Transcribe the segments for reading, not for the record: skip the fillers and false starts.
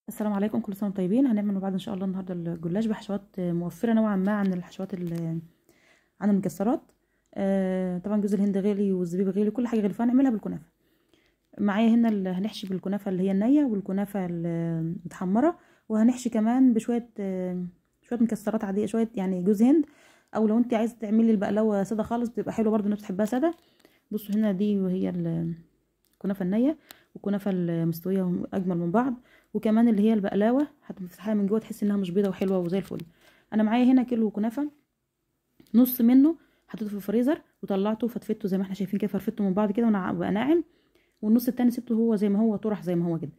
السلام عليكم، كل سنة وانتم طيبين. هنعمل مع بعض ان شاء الله النهارده الجلاش بحشوات موفره نوعا ما عن الحشوات عن المكسرات. طبعا جوز الهند غالي والزبيب غالي وكل حاجة غالي، فهنعملها بالكنافه. معايا هنا هنحشي بالكنافه اللي هي النية والكنافه المتحمره، وهنحشي كمان بشوية شوية مكسرات عادية، شوية يعني جوز هند، او لو انت عايزه تعملي البقلاوه ساده خالص بتبقى حلوة برده، الناس بتحبها ساده. بصوا هنا دي وهي الكنافه النية والكنافه المستويه اجمل من بعض، وكمان اللي هي البقلاوه هتفتحيها من جوه تحس انها مش بيضة وحلوه وزي الفل. انا معايا هنا كيلو كنافه، نص منه حطيته في الفريزر وطلعته فتفته زي ما احنا شايفين كده، فرفته من بعض كده وبقى ناعم، والنص التاني سبته هو زي ما هو طرح زي ما هو كده.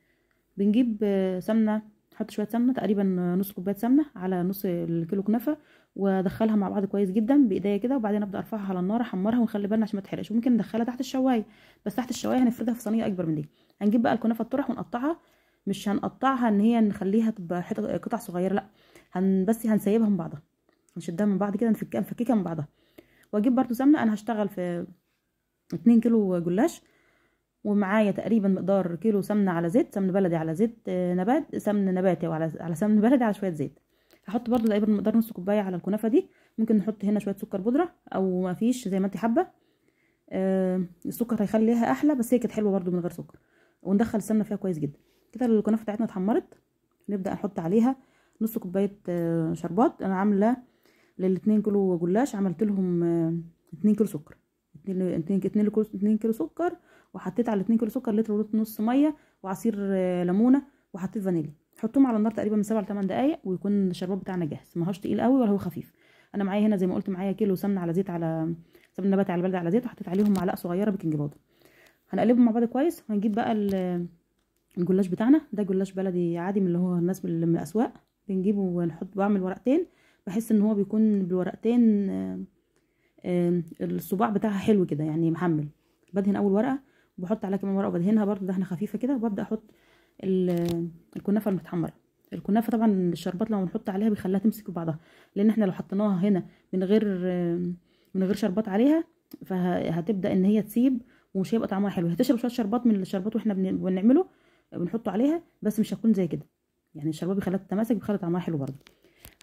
بنجيب سمنه، نحط شوية سمنه تقريبا نص كوباية سمنه على نص الكيلو كنافه، وادخلها مع بعض كويس جدا بايديا كده، وبعدين ابدا ارفعها على النار احمرها، ونخلي بالنا عشان ما تحرقش. وممكن ندخلها تحت الشوايه، بس تحت الشوايه هنفردها في صينية اكبر من دي. هنجيب بقى الكنافه الطرح ونقطعها، مش هنقطعها ان هي نخليها تبقى قطع صغيرة، لا بس هنسيبها من بعضها، نشدها من بعض كده، نفككها من بعضها. واجيب برده سمنه، انا هشتغل في 2 كيلو جلاش، ومعايا تقريبا مقدار كيلو سمنه على زيت، سمن بلدي على زيت نبات، سمن نباتي وعلى سمن بلدي على شوية زيت. هحط برده تقريبا مقدار نص كوباية على الكنافه دي. ممكن نحط هنا شوية سكر بودره او ما فيش زي ما انت حابة، السكر هيخليها احلى، بس هي كانت حلوة برده من غير سكر. وندخل السمنة فيها كويس جدا كده. الكنافه بتاعتنا اتحمرت، نبدا نحط عليها نص كوباية شربات. انا عامله لل2 كيلو جلاش عملت لهم 2 كيلو سكر، 2 كيلو سكر، وحطيت على 2 كيلو سكر لتر ونص مية وعصير ليمونه، وحطيت فانيليا. حطهم على النار تقريبا من 7 ل 8 دقائق، ويكون الشربات بتاعنا جاهز، ما هوش تقيل قوي ولا هو خفيف. انا معايا هنا زي ما قلت معايا كيلو سمنه على زيت، على سمنه نباتي على بلدي على زيت، وحطيت عليهم معلقه صغيرة baking powder. هنقلبهم مع بعض كويس. وهنجيب بقى الجلاش بتاعنا ده، جلاش بلدي عادي من اللي هو الناس من الاسواق بنجيبه ونحط. بعمل ورقتين، بحس ان هو بيكون بالورقتين الصباع بتاعها حلو كده يعني محمل. بدهن اول ورقة وبحط عليها كمان ورقة، وبدهنها برده دهنه خفيفة كده، وببدا احط الكنافه المتحمره. الكنافه طبعا الشربات لما بنحط عليها بيخليها تمسك في بعضها، لان احنا لو حطيناها هنا من غير شربات عليها فهتبدا ان هي تسيب ومش هيبقى طعمها حلو. هتشرب شوية شربات من الشربات واحنا بنعمله بنحطه عليها، بس مش هتكون زي كده يعني. الشربات بيخليها تتماسك، بيخلي طعمها حلو برده.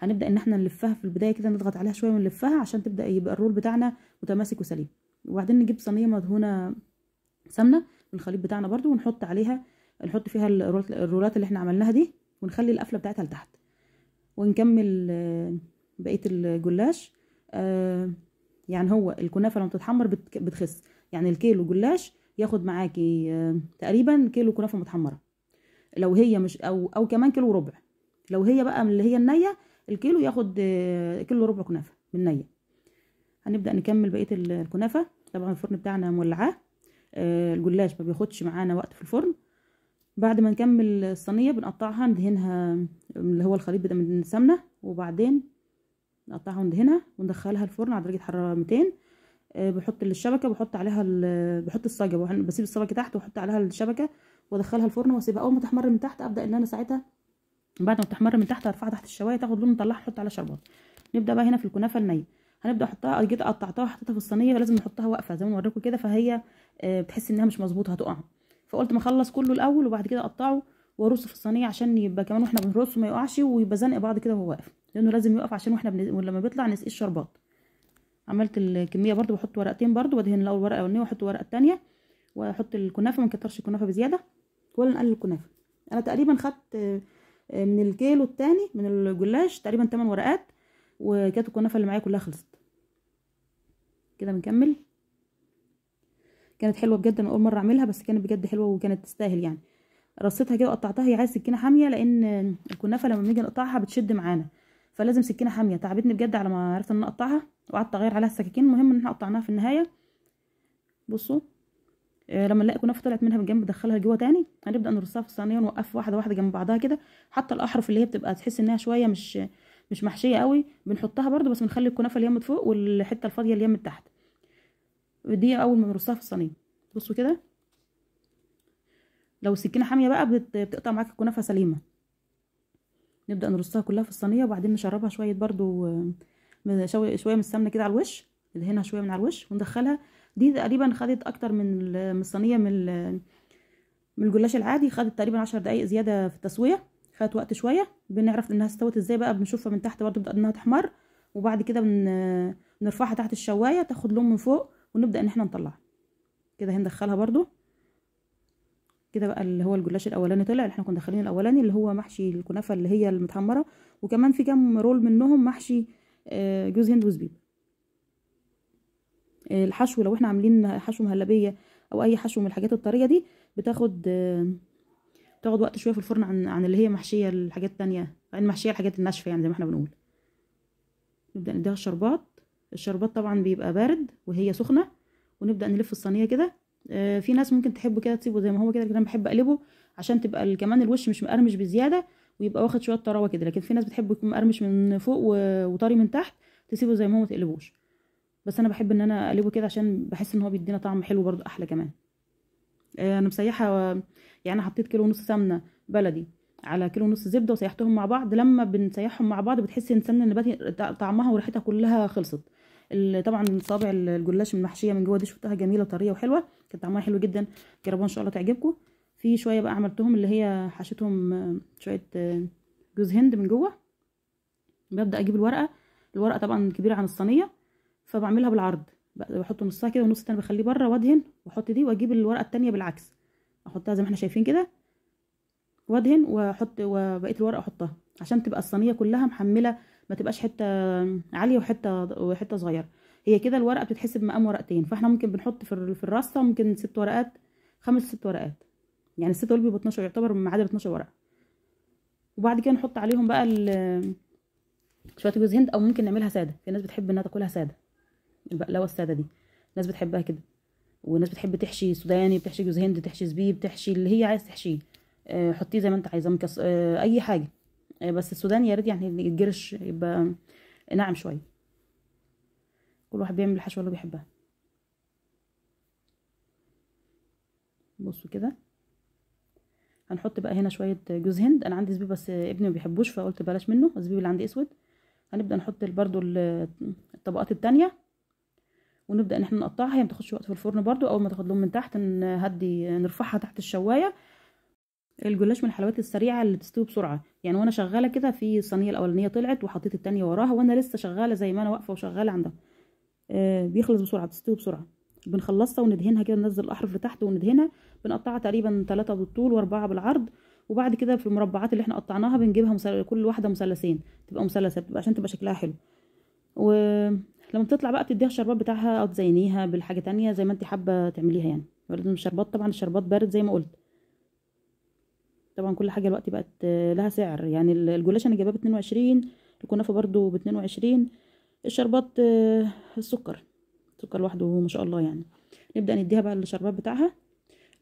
هنبدا ان احنا نلفها في البداية كده، نضغط عليها شوية ونلفها عشان تبدا يبقى الرول بتاعنا متماسك وسليم. وبعدين نجيب صينية مدهونه سمنه بالخليط بتاعنا برده، ونحط عليها، نحط فيها الرولات اللي احنا عملناها دي، ونخلي القفله بتاعتها لتحت، ونكمل بقية الجلاش. يعني هو الكنافه لما بتتحمر بتخس، يعني الكيلو جلاش ياخد معاكي تقريبا كيلو كنافه متحمره، لو هي مش او كمان كيلو وربع. لو هي بقى من اللي هي النية، الكيلو ياخد كيلو وربع كنافه من نيه. هنبدا نكمل بقية الكنافه. طبعا الفرن بتاعنا مولعاه، الجلاش ما بياخدش معانا وقت في الفرن. بعد ما نكمل الصينية بنقطعها، ندهنها اللي هو الخليط بتاع من السمنة، وبعدين نقطعها وندهنها وندخلها الفرن على درجه حرارة 200. بحط الشبكة، بحط عليها بحط الصاجه، بسيب الصاجه تحت واحط عليها الشبكة وادخلها الفرن واسيبها. اول ما تحمر من تحت ابدا ان انا ساعتها بعد ما تحمر من تحت ارفعها تحت الشوايه تاخد لون، نطلعها نحط عليها شربات. نبدا بقى هنا في الكنافه النية، هنبدا احطها. جيت قطعتها وحطيتها في الصينية، فلازم نحطها واقفة زي ما اوريكم كده، فهي بتحس انها مش مظبوطة هتقع. فقلت ما اخلص كله الاول وبعد كده اقطعه وارصه في الصينية، عشان يبقى كمان واحنا بنرصه ما يقعش ويبقى زنق بعض كده وهو واقف، لانه لازم يقف عشان واحنا ولما بيطلع نسقيه الشربات. عملت الكمية برده، بحط ورقتين برده، وادهن الاول ورقة الاولانية واحط ورقة الثانية، واحط الكنافه. ما نكترش الكنافه بزيادة ولا نقلل الكنافه. انا تقريبا خدت من الكيلو الثاني من الجلاش تقريبا 8 ورقات، وكانت الكنافه اللي معايا كلها خلصت كده. بنكمل. كانت حلوة بجد، انا اول مرة اعملها بس كانت بجد حلوة وكانت تستاهل يعني. رصيتها كده وقطعتها، هي عايزه سكينة حامية، لان الكنافه لما بنيجي نقطعها بتشد معانا، فلازم سكينة حامية. تعبتني بجد على ما عرفت ان انا اقطعها، وقعدت اغير عليها السكاكين. المهم ان احنا قطعناها في النهاية. بصوا لما نلاقي كنافه طلعت منها من جنب ندخلها جوه تاني. هنبدا نرصها في الصينية ونوقف واحدة واحدة جنب بعضها كده، حتى الاحرف اللي هي بتبقى تحس انها شوية مش محشيه قوي بنحطها برده، بس بنخلي الكنافه اللي هي من فوق والحتة الفاضيه اللي هي من تحت دي اول ما نرصها في الصينية. بصوا كده، لو السكينة حامية بقى بتقطع معاك الكنافه سليمة. نبدا نرصها كلها في الصينية، وبعدين نشربها شوية برده، شوية من السمنة كده على الوش، ندهنها شوية من على الوش وندخلها. دي تقريبا خدت اكتر من الصينية من الجلاش العادي، خدت تقريبا 10 دقايق زيادة في التسوية. خدت وقت شوية. بنعرف انها استوت ازاي بقى؟ بنشوفها من تحت برده بتبدا انها تحمر، وبعد كده بنرفعها تحت الشوايه تاخد لون من فوق، ونبدا ان احنا نطلعها كده. هندخلها برده كده بقى، اللي هو الجلاش الاولاني طلع اللي احنا كنا داخلين الاولاني اللي هو محشي الكنافه اللي هي المتحمره، وكمان في كام رول منهم محشي جوز هند وزبيب. الحشو لو احنا عاملين حشو مهلبية او اي حشو من الحاجات الطريه دي بتاخد وقت شوية في الفرن عن اللي هي محشيه الحاجات التانية، عن محشيه الحاجات الناشفه يعني زي ما احنا بنقول. نبدا نديها الشربات. الشربات طبعا بيبقى بارد وهي سخنة، ونبدا نلف الصينية كده. في ناس ممكن تحبه كده تسيبه زي ما هو كده، لكن انا بحب اقلبه عشان تبقى كمان الوش مش مقرمش بزيادة ويبقى واخد شوية طراوه كده. لكن في ناس بتحبه يكون مقرمش من فوق وطري من تحت، تسيبه زي ما هو ما تقلبوش. بس انا بحب ان انا اقلبه كده عشان بحس ان هو بيدينا طعم حلو برده احلى كمان. انا مسيحه يعني حطيت 1.5 كيلو سمنه بلدي على 1.5 كيلو زبدة وسيحتهم مع بعض. لما بنسيحهم مع بعض بتحسي ان السمنة النباتي طعمها وريحتها كلها خلصت. طبعا صابع الجلاش المحشيه من جوه دي شفتها جميلة وطريه وحلوه، كانت طعمها حلو جدا، جربوها ان شاء الله تعجبكم. في شوية بقى عملتهم اللي هي حشيتهم شوية جوز هند من جوه. ببدا اجيب الورقة، الورقة طبعا كبيرة عن الصينية فبعملها بالعرض، بحط نصها كده والنص التاني بخليه بره وادهن واحط دي، واجيب الورقة التانية بالعكس احطها زي ما احنا شايفين كده وادهن واحط، وبقية الورقة احطها عشان تبقى الصينية كلها محمله، ما تبقاش حتة عالية وحتة صغيرة. هي كده الورقة بتتحسب مقام ورقتين، فاحنا ممكن بنحط في الرصه ممكن 6 ورقات، 5 6 ورقات، يعني الست دول بيبقوا 12، يعتبر معادل 12 ورقة. وبعد كده نحط عليهم بقى شوية جوز هند، او ممكن نعملها ساده، في ناس بتحب انها تاكلها ساده، البقلاوه السادة دي ناس بتحبها كده، وناس بتحب تحشي سوداني، بتحشي جوز هند، تحشي زبيب، تحشي اللي هي عايز تحشيه، حطيه زي ما انت عايزه، اي حاجة، بس السوداني يا ريت يعني الجرش يبقى ناعم شوية. كل واحد بيعمل الحشوه اللي بيحبها. بصوا كده هنحط بقى هنا شوية جوز هند، انا عندي زبيب بس ابني ما بيحبوش فقلت بلاش منه، الزبيب اللي عندي اسود. هنبدا نحط برده الطبقات التانية ونبدا ان احنا نقطعها، هي ما تاخدش وقت في الفرن برده، اول ما تاخد لون من تحت نهدي نرفعها تحت الشوايه. الجلاش من الحلويات السريعة اللي بتستوي بسرعة، يعني وانا شغالة كده في الصينية الاولانية طلعت وحطيت التانية وراها وانا لسه شغالة زي ما انا واقفة وشغالة عندها، بيخلص بسرعة، بتستوي بسرعة. بنخلصها وندهنها كده، ننزل الاحرف لتحت وندهنها، بنقطعها تقريبا 3 بالطول و4 بالعرض. وبعد كده في المربعات اللي احنا قطعناها بنجيبها كل واحدة مثلثين، تبقى مثلثة بتبقى عشان تبقى شكلها حلو. ولما بتطلع بقى بتديها الشربات بتاعها او تزينيها بالحاجة تانية زي ما انت حابة تعمليها يعني. ولازم الشربات طبعا، الشربات بارد زي ما قلت. طبعا كل حاجة دلوقتي بقت لها سعر، يعني الجلاش انا جايباه ب 22، الكنافه برده ب 22، الشربات السكر لوحده ما شاء الله يعني. نبدا نديها بقى الشربات بتاعها.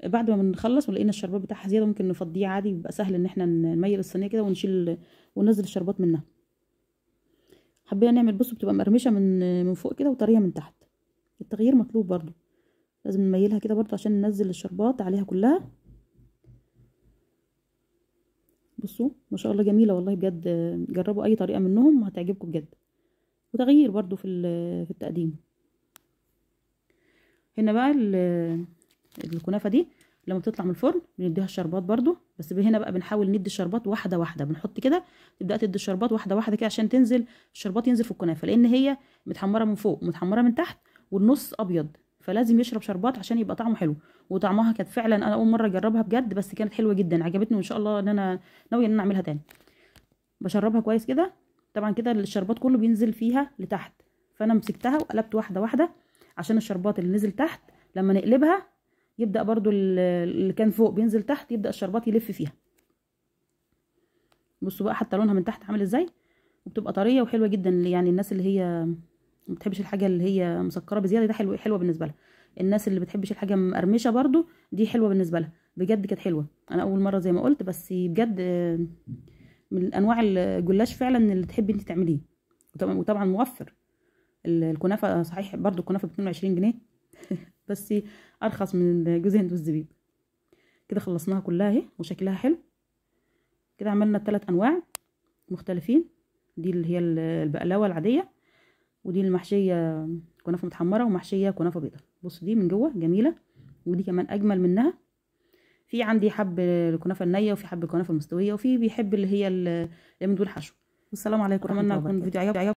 بعد ما بنخلص ولقينا الشربات بتاعها زيادة ممكن نفضيه عادي، بيبقى سهل ان احنا نميل الصينية كده ونشيل وننزل الشربات منها. حبينا نعمل بصوا بتبقى مقرمشه من فوق كده وطريه من تحت، التغيير مطلوب برده، لازم نميلها كده برده عشان ننزل الشربات عليها كلها. بصوا ما شاء الله جميلة والله بجد، جربوا اي طريقه منهم وهتعجبكم بجد، وتغيير برده في التقديم. هنا بقى الكنافه دي لما بتطلع من الفرن بنديها الشربات برده، بس هنا بقى بنحاول ندي الشربات واحدة واحدة، بنحط كده تبدا تدي الشربات واحدة واحدة كده عشان تنزل الشربات ينزل في الكنافه، لان هي متحمره من فوق ومتحمره من تحت والنص ابيض، فلازم يشرب شربات عشان يبقى طعمه حلو. وطعمها كانت فعلا انا اول مرة اجربها بجد، بس كانت حلوة جدا عجبتني، وان شاء الله ان انا ناوية ان انا اعملها تاني. بشربها كويس كده، طبعا كده الشربات كله بينزل فيها لتحت، فانا مسكتها وقلبت واحدة واحدة عشان الشربات اللي نزل تحت لما نقلبها يبدأ برضو اللي كان فوق بينزل تحت، يبدأ الشربات يلف فيها. بصوا بقى حتى لونها من تحت عامل ازاي، وبتبقى طرية وحلوه جدا. يعني الناس اللي هي ما بتحبش الحاجة اللي هي مسكره بزيادة ده حلوة بالنسبة لها، الناس اللي بتحبش الحاجة مقرمشه برضو دي حلوة بالنسبة لها، بجد كانت حلوة. انا اول مرة زي ما قلت، بس بجد من انواع الجلاش فعلا اللي تحبي انت تعمليه، وطبعا موفر. الكنافه صحيح برضو الكنافه ب 22 جنيه بس ارخص من جوز هند والزبيب. كده خلصناها كلها اهي وشكلها حلو كده. عملنا 3 انواع مختلفين، دي اللي هي البقلاوه العادية، ودي المحشيه كنافه متحمره، ومحشيه كنافه بيضاء. بصوا دي من جوه جميلة، ودي كمان اجمل منها. في عندي حب الكنافه النية، وفي حب الكنافه المستويه، وفي بيحب اللي هي اللي من دون حشو. والسلام عليكم ورحمة اتمنى الله يكون وبركاته. الفيديو عجبكم.